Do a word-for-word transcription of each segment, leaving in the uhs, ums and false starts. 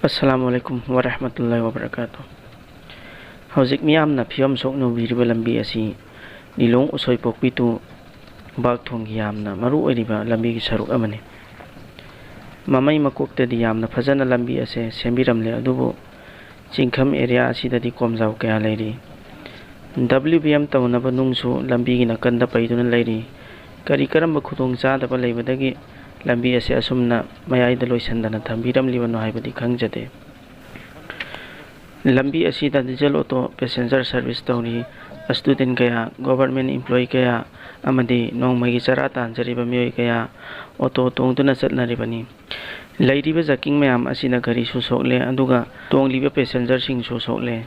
ꯑꯁꯂꯥꯃꯨ ꯑꯂꯥꯏꯀꯨꯝ ꯋꯥꯔꯍꯃꯇꯨꯜꯂꯥꯍꯤ ꯋꯥꯕꯔꯀꯥꯇꯨꯍ꯫ ꯍꯧꯖꯤꯛ ꯃꯤꯌꯥꯝꯅ ꯐꯤꯕꯝ ꯁꯣꯛꯅ ꯎꯕꯤꯔꯤꯕ ꯂꯝꯕꯤ ꯑꯁꯤ ꯂꯤꯂꯣꯡ ꯎꯁꯣꯏꯄꯣꯛꯄꯤ to ꯈꯨꯕꯥꯛꯊꯣꯡꯒꯤ ꯌꯥꯝꯅ ꯃꯔꯨ ꯑꯣꯏꯔꯤꯕ ꯂꯝꯕꯤꯒꯤ ꯁꯔꯨꯛ ꯑꯃꯅꯤ꯫ ꯃꯃꯩ ꯃꯀꯣꯛꯇꯗꯤ ꯌꯥꯝꯅ ꯐꯖꯅ ꯂꯝꯕꯤ ꯑꯁꯦ ꯁꯦꯝꯕꯤꯔꯝꯂꯦ, ꯑꯗꯨꯕꯨ ꯆꯤꯡꯈꯝ area ꯑꯁꯤꯗꯗꯤ ꯀꯣꯝꯖꯥꯎ ꯀꯌꯥ ꯂꯩꯔꯤ꯫ W B M ꯇꯧꯅꯕ ꯅꯨꯡꯁꯨ ꯂꯝꯕꯤꯒꯤ ꯅꯥꯀꯟꯗ ꯄꯩꯗꯨꯅ ꯂꯩꯔꯤ꯫ ꯀꯔꯤ ꯀꯔꯝꯕ ꯈꯨꯗꯣꯡ ꯆꯥꯗꯕ ꯂꯩꯕꯗꯒꯤ ꯂꯝꯕꯤ ꯑꯁꯤ ꯑꯁꯨꯝꯅ ꯃꯌꯥꯏꯗ ꯂꯣꯏꯁꯤꯟꯗꯅ ꯊꯝꯕꯤꯔꯝꯂꯤꯕꯅꯣ ꯍꯥꯏꯕꯗꯤ ꯈꯪꯖꯗꯦ꯫ ꯂꯝꯕꯤ ꯑꯁꯤꯗ diesel auto passenger service ꯇꯧꯔꯤ꯫ Student ꯀꯌꯥ, government employee ꯀꯌꯥ ꯑꯃꯗꯤ ꯅꯣꯡꯃꯒꯤ ꯆꯔꯥ ꯇꯥꯟꯖꯔꯤꯕ ꯃꯤꯑꯣꯏ ꯀꯌꯥ auto ꯇꯣꯡꯗꯨꯅ ꯆꯠꯅꯔꯤꯕꯅꯤ꯫ ꯂꯩꯔꯤꯕ ꯖꯥꯀꯤꯡ ꯃꯌꯥꯝ ꯑꯁꯤꯅ ꯒꯥꯔꯤꯁꯨ ꯁꯣꯛꯂꯦ, ꯑꯗꯨꯒ ꯇꯣꯡꯂꯤꯕ passengerꯁꯤꯡꯁꯨ ꯁꯣꯛꯂꯦ꯫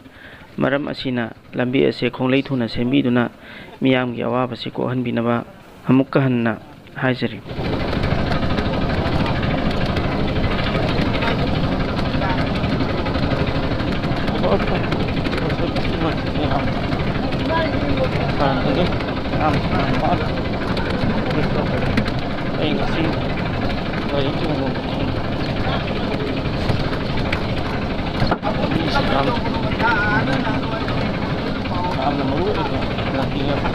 ꯃꯔꯝ ꯑꯁꯤꯅ ꯂꯝꯕꯤ ꯑꯁꯤ ꯈꯣꯡꯂꯩ ꯊꯨꯅ ꯁꯦꯝꯕꯤꯗꯨꯅ ꯃꯤꯌꯥꯝꯒꯤ ꯑꯋꯥꯕꯁꯤ ꯀꯣꯛꯍꯟꯕꯤꯅꯕ ꯑꯃꯨꯛꯀ ꯍꯟꯅ ꯍꯥꯏꯖꯔꯤ꯫ ꯑꯩ ꯉꯁꯤ ꯒꯥꯔꯤ ꯇꯣꯡꯕ ꯃꯐꯝ ꯂꯝꯕꯤꯁꯤ ꯌꯥꯝ, ꯌꯥꯝꯅ ꯃꯔꯨ ꯑꯣꯏꯕ ꯂꯝꯕꯤ ꯑꯃ꯫